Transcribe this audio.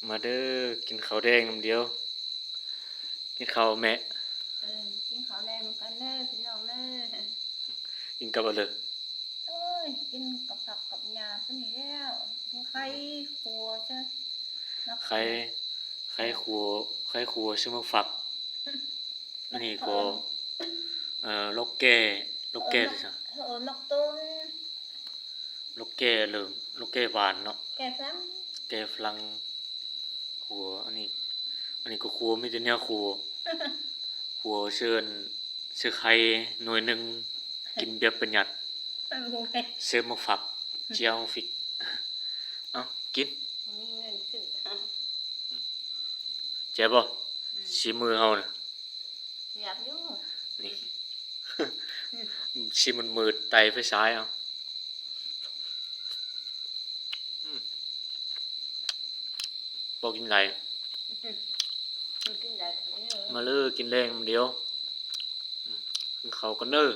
ມາເດີ ກິນເຂົ້າແດງນຳດຽວ. ກິນເຂົ້າແມ່. ເອີ ກິນເຂົ້າແດງນຳກັນເດີພີ່ນ້ອງເດີ. ກິນກັບຫຍັງ? ໂອ້ຍ ກິນກັບຜັກກັບຫຍ້າຕົວນີ້ແລ້ວ. ກິນໄຂ່ຂົ້ວເຊີ ໄຂ່ ໄຂ່ຂົ້ວ ໄຂ່ຂົ້ວເຊີໝາກຝັກ. ອັນນີ້ກໍ ເອີ ເອີ ລົກແກ້ ລົກແກ້ ເອີ ເອີ ໝາກຕົ້ນ ລົກແກ້ ເລີ່ມ ລົກແກ້ຫວານເນາະ ແກ້ຝຣັ່ງ ແກ້ຝຣັ່ງຂົ້ວ. ອັນນີ້ ອັນນີ້ກໍຂົ້ວ ມີແຕ່ແນວຂົ້ວ ຂົ້ວເຊີ ເຊີໄຂ່ໜ່ວຍໜຶ່ງ ກິນແບບປະຢັດ ເຊີໝາກຝັກ ແຈ່ວໝາກຟິກ. ເອົາ ກິນ ບໍ່ມີເງິນຊື້. ແຊບບໍ່? ອືມ ສີມືເຮົານະ ແຊບຢູ່ ນີ້ ສີມືດໆ ໄຕ່ໄຟສາຍເອົາ. ອືມ ບໍ່ກິນໄດ້ ອືມ ກິນໄດ້ ມາເລີ ກິນແລງນຳດຽວ. ອືມ ກິນເຂົ້າກັນເດີ.